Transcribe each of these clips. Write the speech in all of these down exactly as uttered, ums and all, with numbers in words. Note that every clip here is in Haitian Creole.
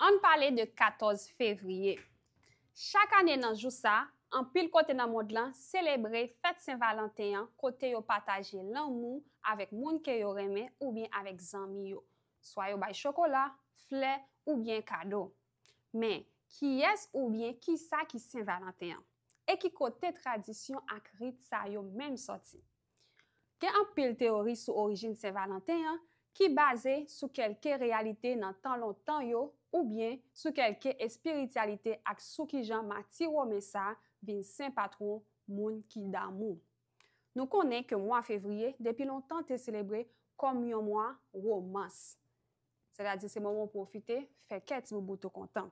Ann pale de katòz fevriye. Chak ane nan jou sa, anpil kote nan mond lan selebre fèt Sen Valanten an, kote yo pataje lanmou avèk moun ke yo renmen oubyen avèk zanmi yo. Swa yo bay chokola, flè oubyen kado. Men, kiyès oubyen kisa ki Sen Valanten an? E ki kote tradisyon ak rit sa yo menm sòti? Gen anpil teyori sou orijin Sen Valanten an ki baze sou kèlke reyalite nan tan lontan yo oubyen sou kèlke espirityalite ak sou kijan mati women sa vin sen patwon moun ki damou. Nou konnen ke mwa fevriye depi lontan te selebre kòm yon mwa womans. Sètadi se moman w pwofite fè kè ti boubout ou kontan.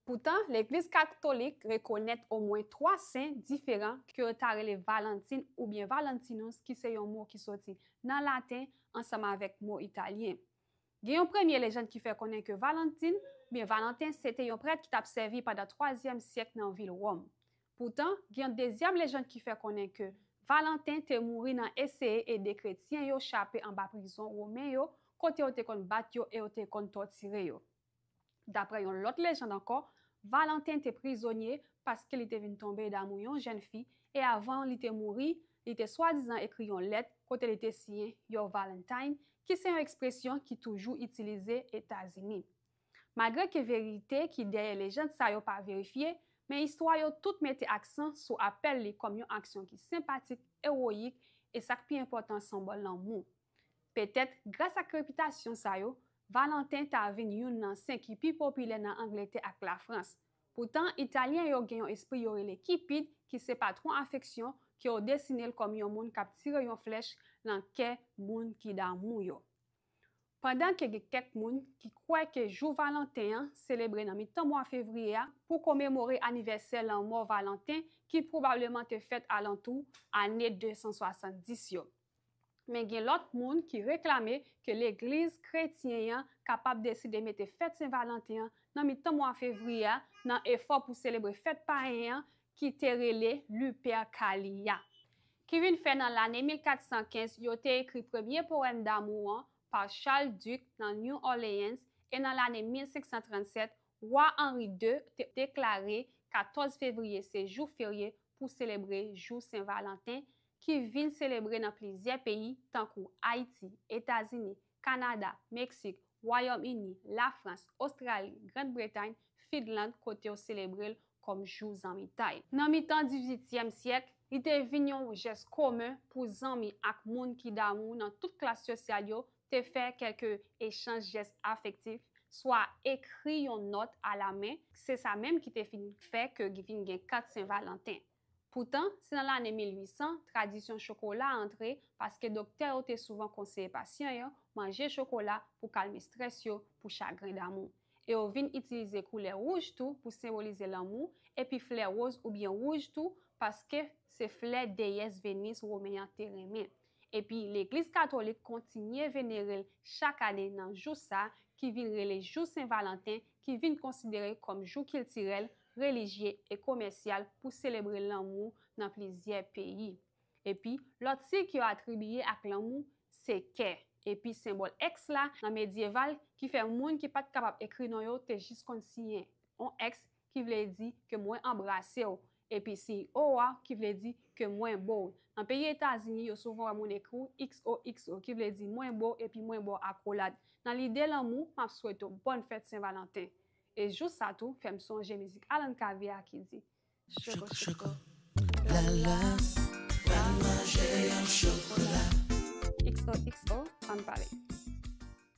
Poutan, Legliz Katolik rekonèt omwen twa sen diferan ke yo ta rele Valentin oubyen Valentinus, ki se yon mo ki soti nan laten ansanm avèk mo italyen. Gen yon premye lejann ki fè konnen ke Valentin oubyen Valanten se te yon prèt ki t ap sèvi pandan twazyèm syèk nan vil Wòm. Poutan, gen yon dezyèm lejann ki fè konnen ke Valanten te mouri nan eseye ede kretyen yo chape anba prizon women yo, kote yo te konn bat yo e yo te konn tòtire yo. Daprè yon lòt lejann ankò, Valanten te prizonye paske li te vin tonbe damou yon jèn fi, e avan li te mouri, li te swadizan ekri yon lèt kote li te siyen Your Valentine, ki se yon ekspresyon ki toujou itilize Etazini. Malgre ke verite ki dèyè lejann sa yo pa verifye, men istwa yo tout mete aksan sou apèl li kòm yon aksyon ki senpatik, ewoyik, e sa k pi enpòtan, senbòl lanmou. Petèt, gras ak repitasyon sa yo, Valanten ta vin youn nan sen ki pi popilè nan Angletè ak Lafrans. Poutan, Italyen yo gen yon espri yo rele Kipid, ki se patwon afeksyon, ke yo desine l kòm yon moun k ap tire yon flèch nan kè moun ki damou yo. Pandan ke gen kèk moun ki kwè ke jou Valanten an selebre nan mitan mwa fevriye a pou komemore anivèsè lanmò Valanten, ki pwobableman te fèt alantou ane de san swasanndis yo. Men gen lòt moun ki reklame ke legliz kretyen an kapab deside mete fèt Sen Valanten an nan mitan mwa fevriye a nan efò pou selebre fèt payen an ki te rele Lupercalia, ki vin fè nan lane mil kat san kenz yo te ekri premye powèm damou an pa Charles Duke nan New Orleans, e nan lane mil senk san trannsèt, wa Henri de te deklare katòz fevriye se jou ferye pou selebre jou Sen Valanten, ki vin selebre nan plizyè peyi tankou Ayiti, Etazini, Kanada, Meksik, Wayòm Ini, Lafrans, Ostrali, Grann Bretay, Finland, kote yo selebre l kòm jou zanmitay. Nan mitan dizuityèm syèk, li te vin yon jès komen pou zanmi ak moun ki damou nan tout klas sosyal yo te fè kèlke echanj jès afektif, swa ekri yon nòt alamen, se sa menm ki te fin fè ke vin gen kat Sen Valanten. Poutan, se nan lane mil uit san, tradisyon chokola a antre, paske doktè yo te souvan konseye pasyan yo manje chokola pou kalme estrès yo, pou chagren damou. E yo vin itilize koulè wouj tou pou senbolize lanmou, epi flè woz oubyen wouj tou, paske se flè deyès Venis women an te renmen. Epi, Legliz Katolik kontinye venere l chak ane nan jou sa, ki vin rele jou Sen Valanten, ki vin konsidere kòm jou kiltirèl, relijye e komèsyal pou selebre lanmou nan plizyè peyi. Epi, lòt siy ki yo atribiye ak lanmou se kè. Epi, senbòl èks la nan medyeval, ki fè moun ki pa t kapab ekri non yo te jis konn siyen yon èks, ki vle di ke mwen anbrase w. Epi siy O a, ki vle di ke mwen bo w. Nan peyi Etazini, yo souvan wè moun ekri X O X O, ki vle di mwen bo w epi mwen ba w akolad. Nan lide lanmou, m ap swete w bòn fèt Sen Valanten. E jou sa tou fè m sonje mizik Alan Cavé a ki di, Choco, choco. La la, pa manje yon chokola.